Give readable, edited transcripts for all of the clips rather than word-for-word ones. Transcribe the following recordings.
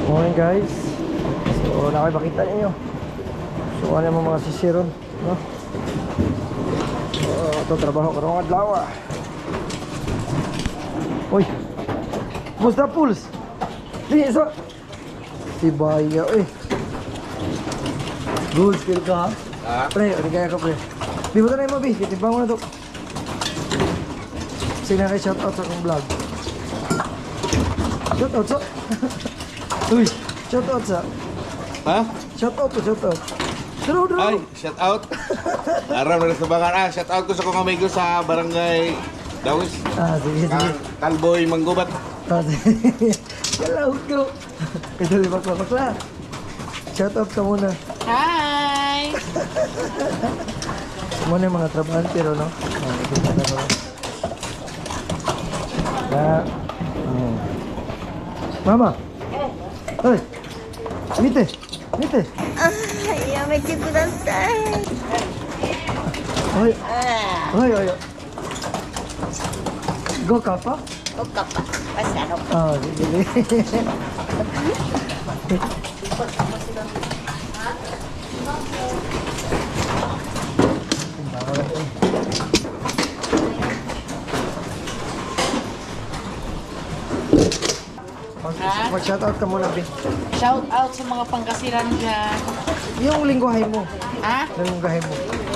Morning, guys. So, nakakita ninyo. So, ano yung mga sisiron, no? So, ito trabaho karong adlaw, ah. Uy. Kumusta, Pulse? Di, so. Si Baya, eh. Good skill ka, ha? Ah? Pre, origaya ka, pre. Di mo na mo, bi. Kitimbang mo na to. Sige na kay shoutout sa akong vlog. Shoutout sa... Uy, shoutout sa... Ha? Shoutout to, shoutout. Draw, draw. Ay, shout out. Aram na sa bangan. Ah, shout out ko sa kong amigo sa Barangay Dawis. Ah, sige, sige. Kang Kalboy Manggubat. Ah, sige. Kalaw ko. Ito, bakla, bakla. Shoutout ka muna. Hi! Muna yung mga trabahante ro, no? Ah, ito na na. Ah, oh. Mama. Hoy. 見て。見て。やめてください。はい。はいはい。Go kapa? おっかっぱ、わしゃろ。 Ah, sige, sige. Mag-shoutout ka muna, Bin. Shout out sa mga Pangasinan dyan. Yung lingwahe mo. Ha? Yung lingwahe mo.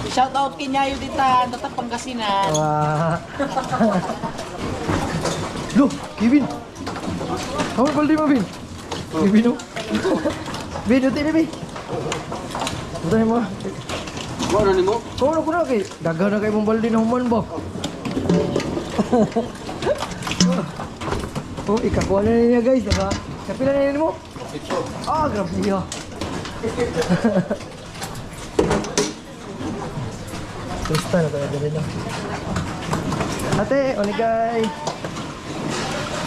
Shout out kay Nyayo Dita, Data Pangasinan. Wah. Loh, Kevin. Kamu baldi mo, Bin? Kevin, oh. Bin, uti ni, Bin. Uti mo. Ano nimo? Kau na kuna kay daghan na kay mong baldi na human ba? Oh, ikakuha na niya, guys, diba? Kapila na niya mo? Ah, grabe niya. Gusto na talaga rin, no? Ate, onigay.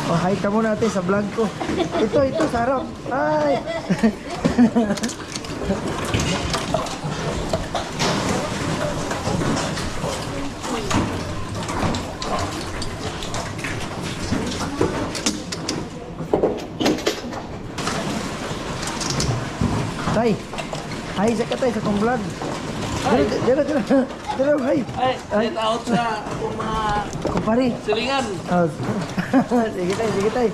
Oh, hi ka muna, ate, sa vlog ko. Ito, ito, sarap. Hi. Tay. Hi sa katay sa kong vlog. Dala, dala, dala. Dala, hi. Ay, shout out sa akong mga Kumpare. silingan. Oh. Sige tay, sige tay.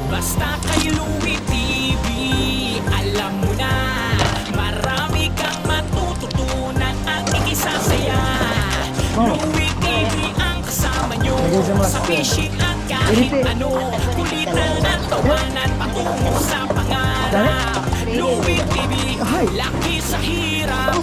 Basta kay Louie TV, alam mo na, marami kang matututunan at ikisasaya. Oh. Louie TV ang kasama nyo Lagay sa mask. sa fishing at kahit Irite. ano. Kulitan at tawanan patungo sa pangarap. Louie TV, Ay. laki sa hirap.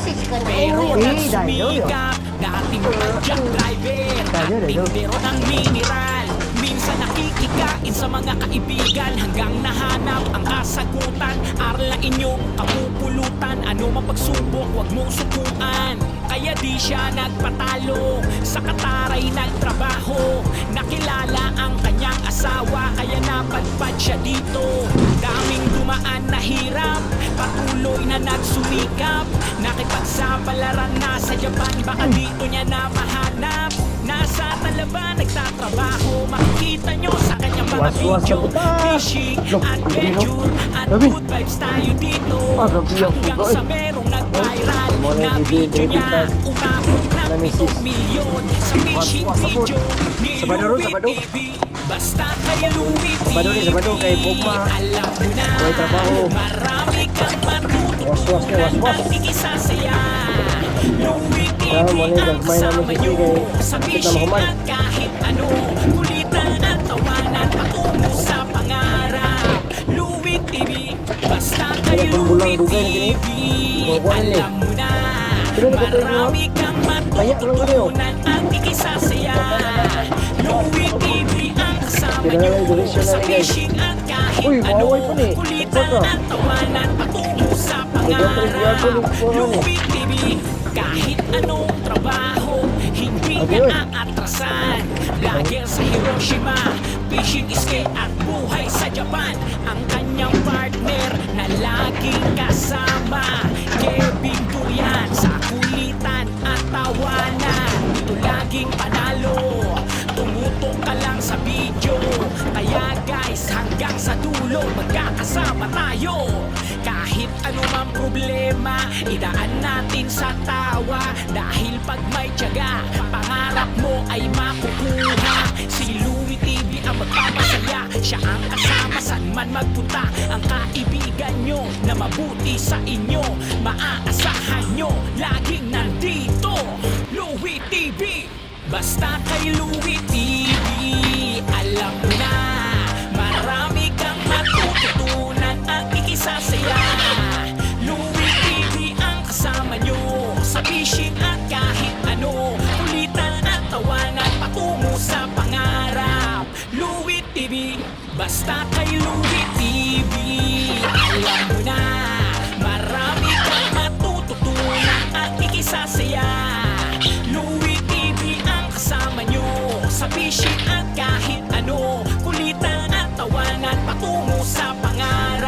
Pero Eh, nagsumikap. Dating padjak driver at Dayo, dayo. tindero ng mineral. Minsan nakikikain sa mga kaibigan hanggang nahanap ang kasagutan. Aral na inyong kapupulutan. Ano mang pagsubok, wag mong sukuan. Kaya di siya nagpatalo. Sa Kataray nagtrabaho. Nakilala ang kanyang asawa, kaya napadpad siya dito. Daming dumaan na hirap, patuloy na nagsumikap. Nakipagsapalaran na sa Japan, baka dito niya na mahanap. Nasa Talaban nagtatrabaho, makikita nyo sa kanyang mga Was-was video. sa buta. Fishing, Look, adventure, at Grabe. good vibes tayo dito. Ah, grabe ang Hanggang puto, eh. sa merong nag-viral Mo na na yung video niya, video, umabot ng Na misis. 7 milyon sa fishing Was-was sa video ni Sabado ron, Louie Sabado. TV. Basta kay Louie Sabado ni, TV, Sabado, kay Bugma. alam mo na, May trabaho. marami kang Was-was kay matututunan was-was. at ikisasaya. Louie TV Ah, mo na yung ang gagmay namin kasama si nyo kay sa kita fishing mahuman. at kahit ano. Kulitan at tawanan patungo sa pangarap. Louie TV, basta kay Wala pang bulang Louie dugay na kini. TV, Kukuha na ni. alam mo na, Sino na katuig mo? marami kang Taya lang kini, oh. matututunan at ikisasaya. Louie TV ang kasama kasama Kailangan nyo ay donation sa na ni, guys. fishing at kahit Uy, ano. maaway pa ni. Kulitan Baka. at tawanan patungo sa Nagkatry pangarap. ko yung kuha ni. Louie TV, kahit anong trabaho, hindi Abi, niya oy. aatrasan. Vlogger sa Hiroshima, fishing iske at buhay sa Japan. Ang kanyang partner na laging kasama, Kevin Durian, sa kulitan at tawanan. Dito laging panalo, tumutok ka lang sa video. Kaya guys, hanggang sa dulo, magkakasama tayo. Kahit anumang problema, idaan natin sa tawa. Dahil pag may tiyaga, pangarap mo ay makukuha. Si Louie TV ang magpapasaya. Siya ang kasama saan man magpunta. Ang kaibigan nyo na mabuti sa inyo, maaasahan nyo, laging nandito. Louie TV! Basta kay Louie TV, alam mo na, marami kang matututunan at ikisasaya. Louie TV ang kasama nyo sa fishing at kahit ano, kulitan at tawanan patungo sa pangarap. Louie TV, basta kay Louie TV, alam mo na, marami kang matututunan at ikisasaya. Louie TV ang kasama nyo sa fishing at kahit ano, kulitan at tawanan patungo sa pangarap.